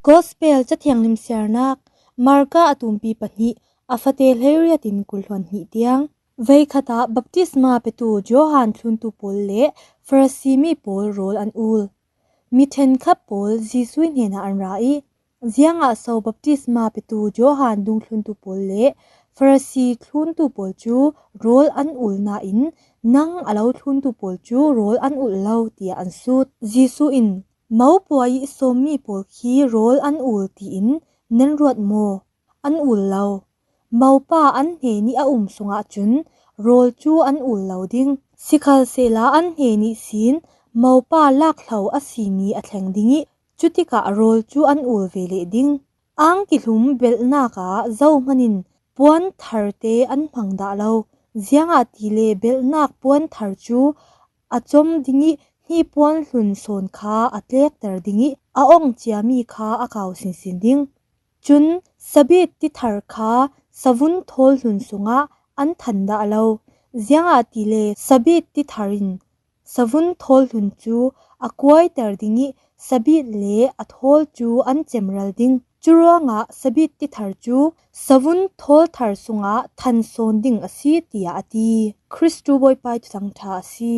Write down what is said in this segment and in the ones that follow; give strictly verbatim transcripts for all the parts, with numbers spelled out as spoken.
Gospel Cathiang Limsiarnak, Marka a tumpi pahnih, a fate hleiriatin kul hluan hnih tiang. Veikhatah baptisma petu Johan thluntu pawl le Farasi mi pawl rawl an ul. Mi ṭhenkhat pawl Jesuh hnenah an ra i, "Ziangah so baptisma petu Johan dungthluntu pawl le Farasi thluntu pawl cu rawl an ul nain nang a lo thluntu pawl cu rawl an ulh lo?" tiah an sut. Jesuh in, "Mopuai i sawmmi pawl khi rawl an ul tiin nan ruat maw? An ul lo. Mopa an hnenih a um sungah cun rawl cu an ul lo ding. Sikhalsehla an hnenih sin mopa lakhlo a si ni a thleng ding i, cutikah rawl cu an ul ve leh ding. Angki hlum belhnak ah zohman in puan tharte an hmang dah lo. Ziangahtile belhnak puan thar cu a com ding i, hnipuan hlun sawn kha a tlekter ding i, a ong ciami kha a kau sinsin ding. Cun sabit tithar kha savun thawl hlun sungah an than dah lo. Ziangahtile sabit tithar in savun thawl hlun cu a kuaiter ding i, sabit le a thawl cu an cemral ding. Curuangah sabit tithar cu savun thawl thar sungah than sawn ding a si," tiah a ti. Khristu Bawipa ih Thuthang ṭha a si.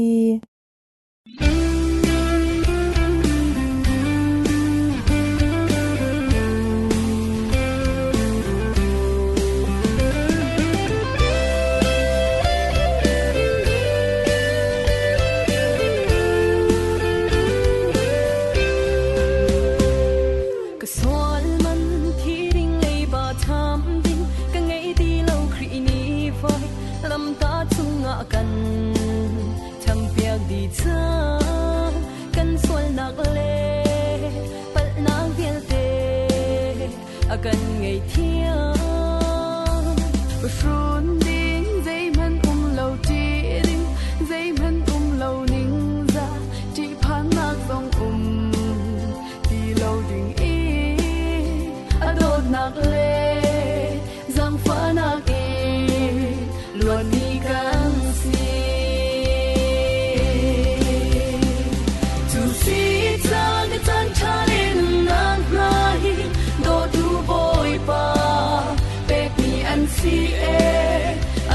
Ka sual man thi ding, leiba tham ding, ka ngei ti lo Khrih ni vai, lamta chungah kan thangpiak dih cang, kan sualnak le palhnak vialte a kan ngei thiam. Ka hrun ding zeihmanh um lo, ṭih ding zeihmanh um lo, ningzah ṭihphannak zong um ti lo ding i, a dawtnak le zaangfahnak in luatmi kan si. Cu si cang ka caan ṭha le nunnak hna hi dawtu Bawipa pekmi an si e.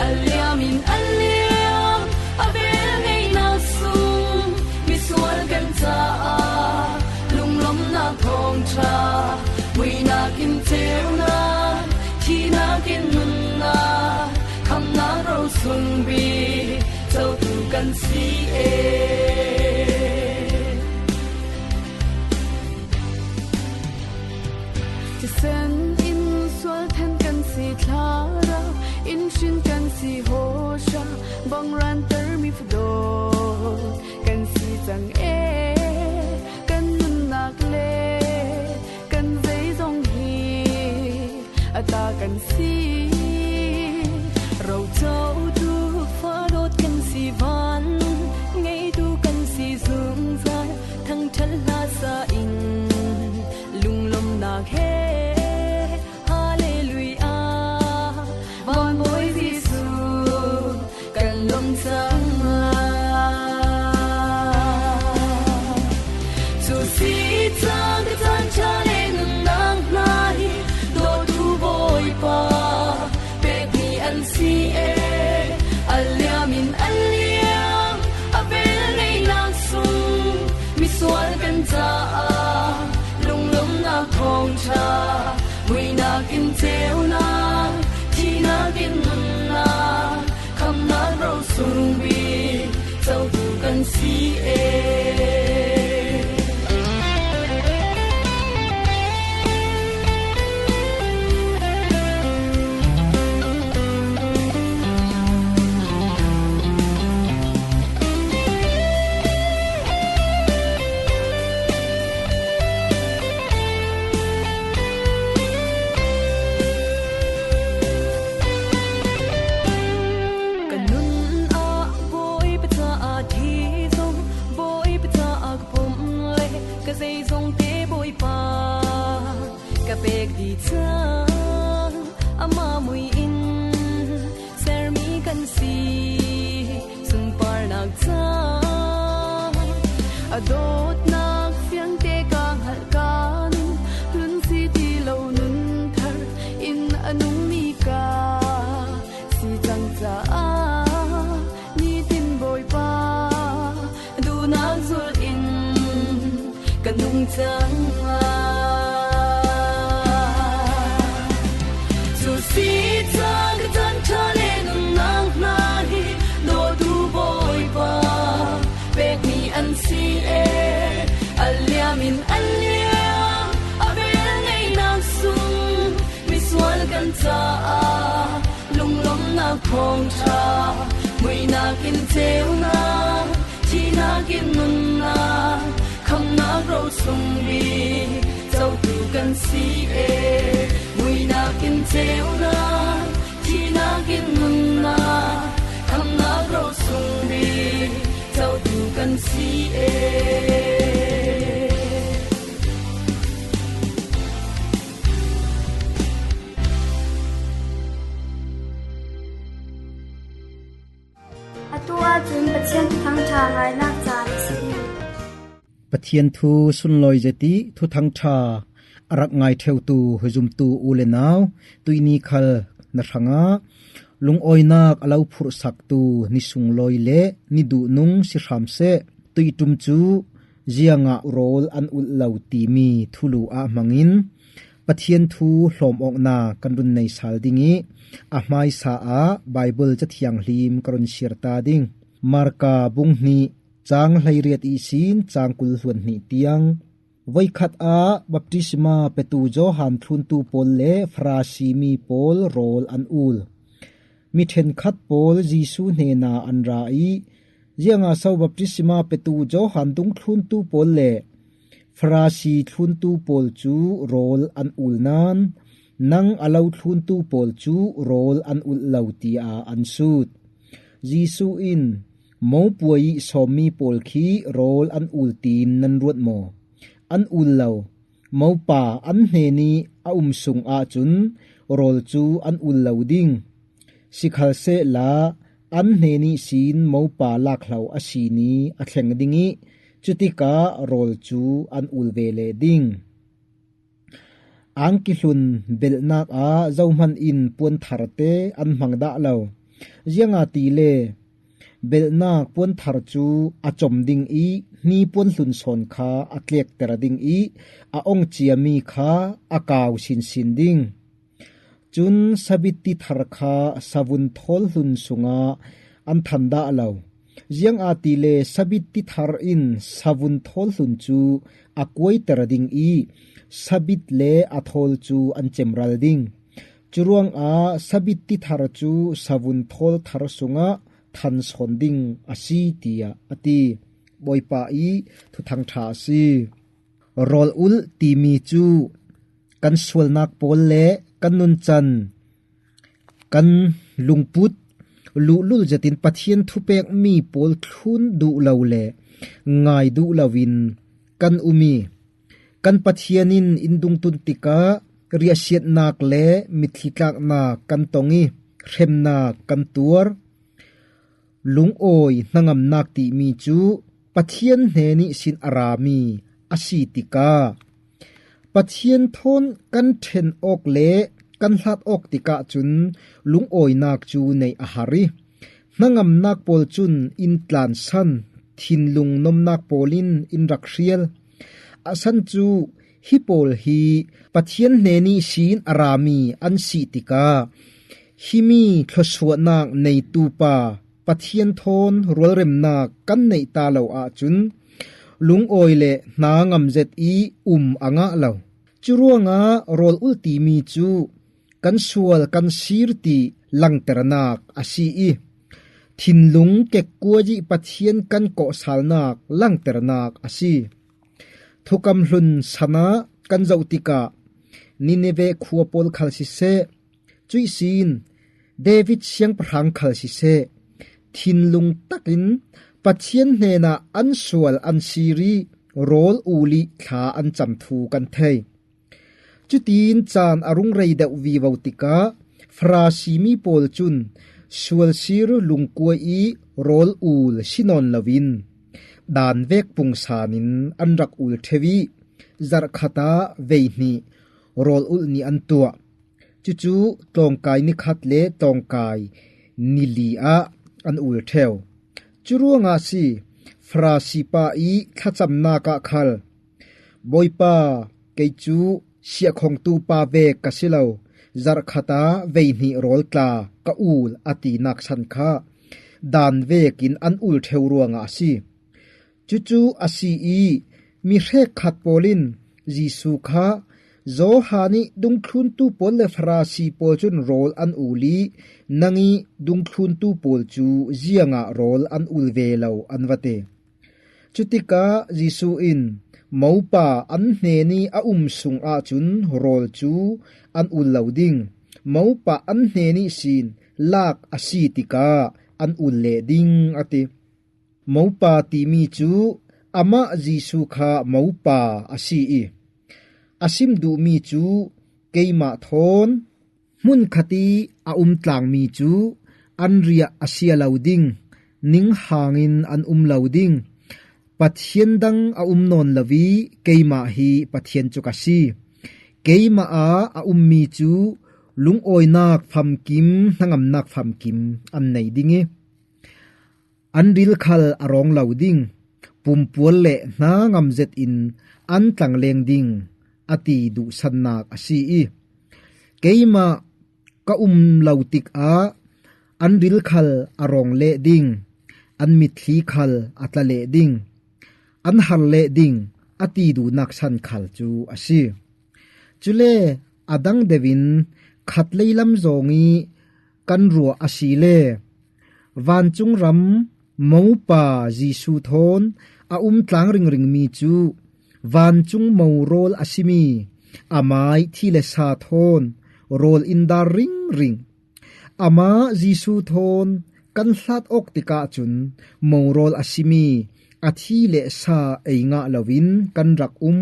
A liam in a liam a vel ngeihnak sung misual kan caah lunglawmhnak thawngṭha, muihnak in ceunak, thihnak in nunnak, khamhnak ro sung bik cotu kan si e. Thisen in sual then kan si, thlarau in hrin kan si, hawhra bang ranter mi fadawt kan si cang e. Kan nunnak le kan zeizong hi a ta kan si. Rocotu fadawt kan si, van ngeitu kan si, zungzal thangṭhat hla sa in lunglawmhnak he. Hallelujah, Van Bawi Jesuh kan lawmh cang. Cu si cang ka caan ṭha le nunnak hna hi dawtu Bawipa pekmi an si e. A liam in a liam a vel ngeihnak sung misual kan caah lunglawmhnak thawngṭha, muihnak in ceunak, thihnak in nunnak, khamhnak ro sung bik cotu kan si e. Ka nun ah Bawipa caah thi zong, Bawipa caah ka pumh le ka zeizong te Bawipa ka pek dih cang. Amah mui in sermi kan si, sunparnak cang. A dawtnak fiangte ka hngalh kan, hlun si ti lo nun thar in a nungmi ka si cang caah, nitin Bawipa duhnak zulh in ka nung cang a. Cu si caah ka can ṭha le nunnak hna hi dawtu Bawipa pekmi an si e. A liam in a liam a vel ngeihnak sung misual kan caah lunglawmhnak thawngṭha, muihnak in ceunak, thihnak in nunnak, khamhnak ro chung bik cotu kan si e. Muihnak in ceunak, thihnak in nunnak, khamhnak ro chung bik cotu kan si e. Atu ahcun Pathian Thuthang ṭha ngainak caan a si. Pathian thu sunlawi zet i Thuthang ṭha a rak ngai ṭheutu zumtu u le nau, tuihni khal na hrangah lungawinak a lo phurhsaktu ni sunglawi le ni duhnung si hram seh. Tuihṭum cu ziangah rawl an ulh lo timi thulu ah hmangin Pathian thu hlawm awknak kan run nei sal ding i, a hmaisa ah Baibal Cathianghlim ka run siar ta ding. Marka bung hnih, cang hleiriat ihsin cang kul hluan hnih tiang. Voikhat ah baptisma petu Johan thluntu pawl le Farasi mi pawl rawl an ul. Mi ṭhenkhat pawl Jesuh hnenah an ra i, "Ziangah so baptisma petu Johan dungthluntu pawl le Farasi thluntu pawl cu rawl an ul nain, nang a lo thluntu pawl cu rawl an ulh lo," tiah an sut. Jesuh in, "Mopuai i sawmmi pawl khi rawl an ul tiin nan ruat maw? An ul lo. Mopa an hnen i a um sung ahcun rawl cu an ul lo ding. Sikhalsehla an hnen ihsin mopa lakhlo a si ni a thleng ding i cutikah rawl cu an ul ve leh ding." Angki hlun belhnak ah zohhmanh in puan tharte an hmang dah lo. Ziangahtile belhnak puan thar cu a com ding i hnipuan hlun sawn kha a tlekter ding i a ong ciami kha a kau sinsin ding. Cun sabitti thar kha savun thawl hlun sungah an than dah lo. Ziangahtile sabitti thar in savun thawl hlun cu a kuaiter ding i sabit le a thawl cu an cemral ding. Curuangah sabitti thar cu savun thawl thar sungah than sawn ding a si, tiah a ti. Bawipa i Thuthang ṭha a si. Rawl ulh timi cu kan sualnak pawl le kan nuncan, kan lungput luhlul zetin Pathian thupekmi pawl thlun duh lo le ngai duh loin kan um i, kan Pathian in in dungtun tikah riahsiatnak le mitthli tlaknak kan tong i, hremnak kan tuar. Lungawi hnangamnak timi cu Pathian hnen ihsin a rami a si tikah Pathian thawn kan ṭhen awk le kan hlat awk tikah cun lungawinak cu nei a har i, hnangamnak pawl cun in tlansan, thinlung nomnak pawl in in rak hrial. A san cu hi pawl hi Pathian hnen ihsin a rami an si tikah himi thluasuahnak neitu pa Pathian thawn rualremnak kan neih ta lo ahcun lungawi le hnangam zet i um a ngah lo. Curuangah rawl ulh timi cu kan sual kan sir ti langternak a si i, thinlung kekkuai i Pathian kan kawhsalnak langternak a si. Thukam hlun san ah kan zoh tikah Nineveh khua pawl khal siseh, cuihsin David siangpahrang khal siseh, thinlung takin Pathian hnenah an sual an sir i rawl ul i thla an cam thu kan thei. Cutin caan a rung rei deuh vivo tikah Farasi mi pawl cun sualsir lungkuai i rawl ul si nawn loin dan vek pungsanin an rak ul ṭheu ih, zarh khatah veihnih rawl ulh nih an tuah. Cucu tlawngkai ni khat le tlawngkai ni li ah an ul ṭheu. Curuangah a si, Farasi pa ih thlacamnak ah khal, "Bawipa, kei cu siahkhongtu pa vek ka si lo, zarh khatah veihnih rawl tla ka ul," a tinak san kha dan vekin an ul ṭheu ruangah a si. Cucu a si ih mi hrekkhat pawl in Jesuh kha, "Johan ih dungthluntu pawl le Farasi pawl cun rawl an ul ih, nang ih dungthluntu pawl cu ziangah rawl an ul ve lo?" an va ti. Cutikah Jesuh in, "Mopa an hnenih a um sung ahcun rawl cu an ul lo ding. Mopa an hnen ihsin lak a si tikah an ul leh ding," a ti. "Mopa" timi cu amah Jesuh kha Mopa a si ih, a sim duhmi cu, "Keimah thawn hmunkhat ih a um tlangmi cu an riah a sia lo ding, ning hangin an um lo ding. Pathian dang a um nawn lo ih keimah hi Pathian cu ka si. Keimah ah a ummi cu lungawinak famkim, hnangamnak famkim an nei ding ih, an ril khal a rawng lo ding, pumpual le hnangam zetin an tlangleng ding," a ti duhsannak a si ih, "Keimah ka um lo tikah an ril khal a rawng leh ding, an mitthli khal a tla leh ding, an har leh ding," a ti duhnak san khal cu a si. Cule a dang deuh in khatlei lam zawng ih kan ruah asile, vancung ram Mopa Jesuh thawn a um tlang ringringmi cu vancung mo rawl a simi amah ih thi le sa thawn rawl in dar ringring. Amah Jesuh thawn kan hlat awk tikah cun mo rawl a simi a thi le sa ei ngah loin kan rak um.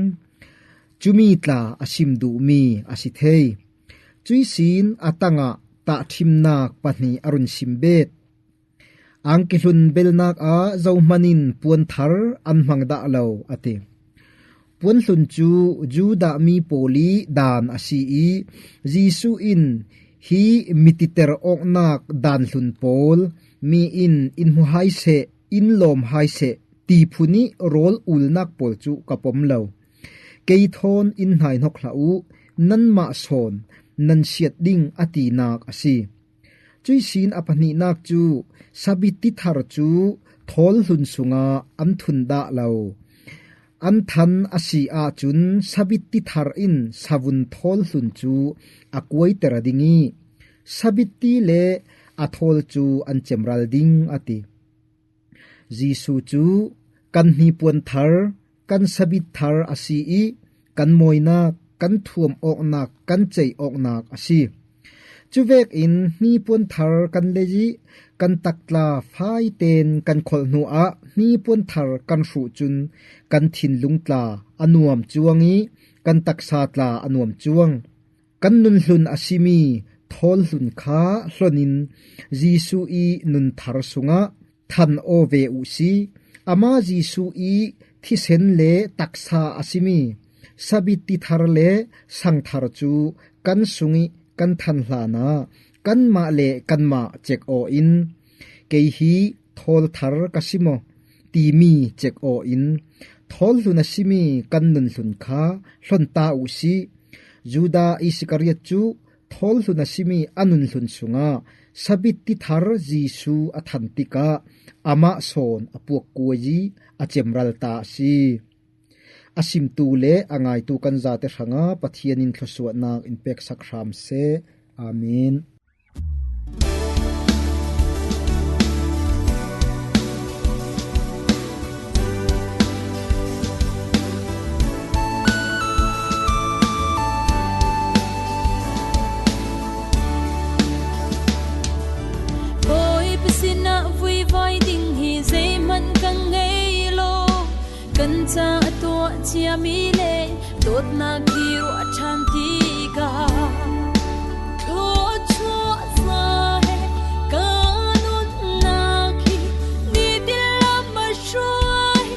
Cumi tla a sim duhmi a si thei. Cuihsin a tangah tahṭhimnak pahnih a run sim bet. Angki hlun belnak ah zohman in puanthar an hmang dah lo, a ti. Puanhlun cu Judah mi pawl ih daan a si ih, Jesuh in hi mititer awknak daanhlun pawl, "Mi in in hmu hai seh, in lawm hai seh," ti phun ih rawl ulnak pawl cu ka pom lo. "Kei thawn in hnaihnok hlah uh, nanmah sawn nan siat ding," a tinak a si. Cuihsin a pahnihnak cu Sabiti thar cu thawl hlun sungah an thun dah lo. An than a si ahcun Sabiti thar in savun thawl hlun cu a kuaiter ding ih, Sabiti le a thawl cu an cemral ding, a ti. Jesuh cu, "Kan hnipuan thar, kan Sabit thar a si ih, kan mawinak, kan thuam awknak, kan ceih awknak a si. Cuvekin hnipuan thar kan lei ih, kan taktla faiten kan kholh hnuah hnipuan thar kan hruh cun kan thinlung tla a nuam cuang ih, kan taksa tla a nuam cuang. Kan nunhlun a simi thawl hlun kha hlonin Jesuh ih nun thar sungah than aw ve uh si. Amah Jesuh ih thisen le taksa a simi Sabiti thar le sang thar cu kan sungih kan than hlanah kanmah le kanmah cek aw in, 'Kei hi thawl thar ka si maw?' timi cek aw in, thawl hlun a simi kan nunhlun kha hlon ta uh si. Judah Iskariot cu thawl hlun a simi a nunhlun sungah Sabiti thar Jesuh a than tikah amah sawn a puak kuai ih a cemral ta a si. A simtu le a ngaitu kan zate hrangah Pathian in thluasuahnak in peksak hram seh. Amen. Bawipa sinah vuivai ding hi zeihmanh kan ngei lo. Kan caah a tuah ciami le dawtnak hi ruah ṭhan tikah thluachuah za he kan nunnak hi nitin lam a hruai.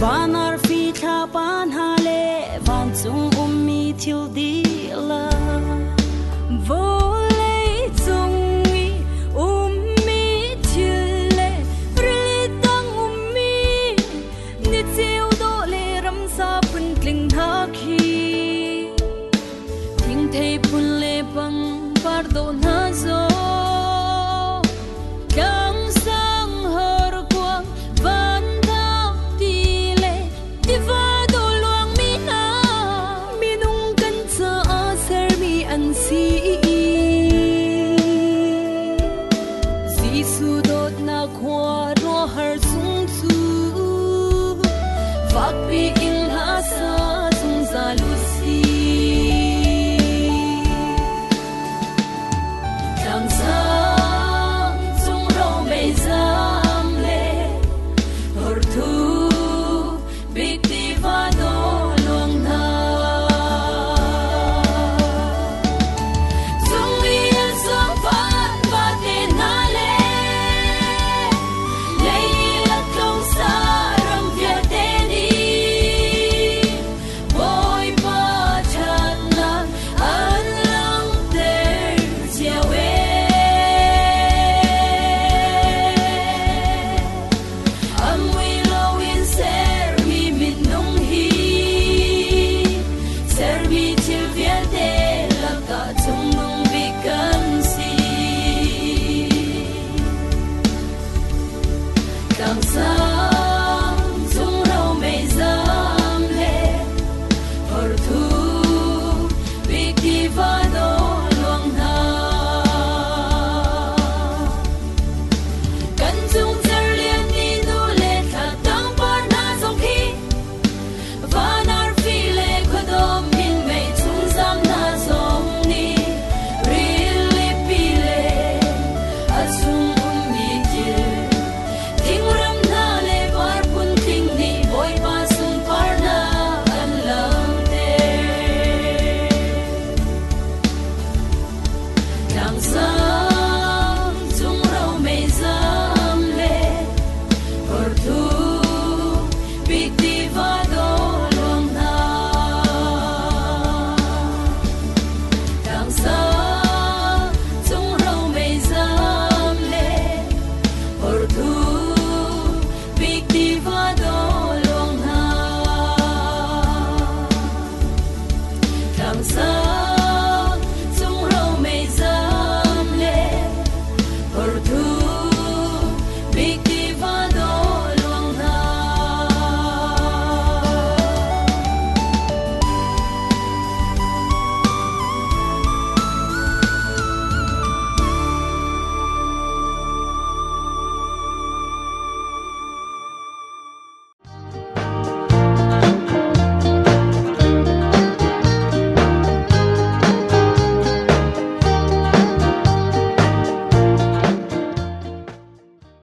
Van arfi thlapa hna le vancung ummi thil dihlak, vawlei cung i ummi thil le rili tang ummi ni ceu dawh le ramsa puntling hna khi thingthei phun le pangpar dawh hna zong, tlang sang har kuang van thau ti le tiva dawh luangmi hna minung kan caah sermi an si i Jesuh dawtnak khua ruahar sung cu vakpi